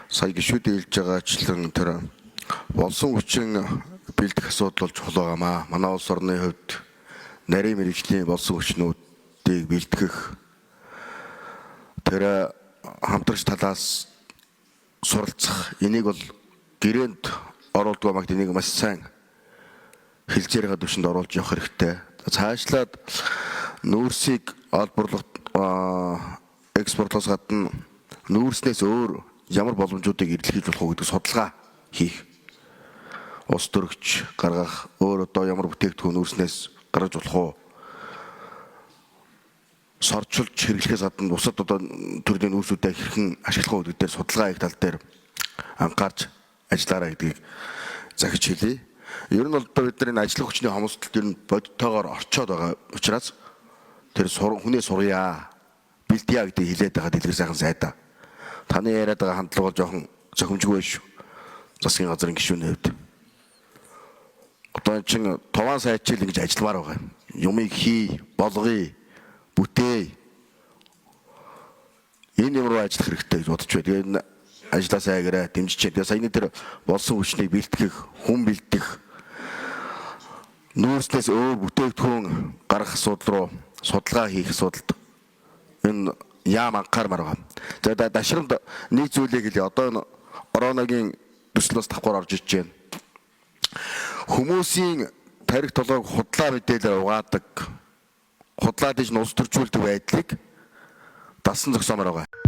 Сая гишүүдийн хэлж байгаачлан тэр болсон хүчин бэлдэх асуудал бол чухал байгаамаа. Манай улс орны хувьд нарийн мэргэжлийн болсон хүчнүүдийг бэлтгэх тэр хамтрагч талаас суралцах энийг бол гэрээнд оруулдаг магт энийг маш сайн хэлцээрийн түвшинд оруулж явах хэрэгтэй. Цаашлаад нүүрсийг олборлох экспортлоос гадна нүүрснээс өөр ямар боломжуудыг эрэлхийлж болох уу гэдэг судалгаа хийх. Ус төрөгч гаргах өөр одоо ямар бүтээгдэхүүн нүүрснээс гаргаж болох уу? Сорчилж хэрэглэхээс гадна бусад одоо төрлийн нүүрсүүдэд хэрхэн ашиглах уу гэдэг дээр судалгаа хийх тал дээр анхаарч ажиллаарай гэдгийг захиж хэлье. Ер нь бол одоо бид нар энэ ажиллах хүчний хомсдолд ер нь бодтойгоор орчоод байгаа учраас тэр хүнээ сурья, бэлдъя гэдгийг хэлээд байгаа дэлгэр сайхан сайдаа. Таны яриад байгаа хандлага бол жоохон зохимжгүй байх шүү. Засгийн газрын гишүүний хувьд. Одоо чин туваан сайчил ингэж ажилламаар байгаа юм. Юмыг хий, болгоё, бүтээе. Энэ юм руу ажиллах хэрэгтэй гэж бодож байна. Тэгээд ажлаа сайгараа дэмжиж байна. Тэгээд саяны тэр болсон хүчнийг бэлтгэх, хүн бэлтгэх нүүрснээс өөр бүтээгдэхүүн гаргах асуудал руу судалгаа хийх асуудалд энэ яам анхаармаар байгаа. За дашрамд нэг зүйлийг хэлье. Одоо энэ коронагийн төслөөс давхар орж иж байна. Хүмүүсийн тарих толгойг худлаа мэдээлэлээр угаадаг, худлаа дэж улс төржүүлдэг байдлыг дасан зогсоомоор байгаа.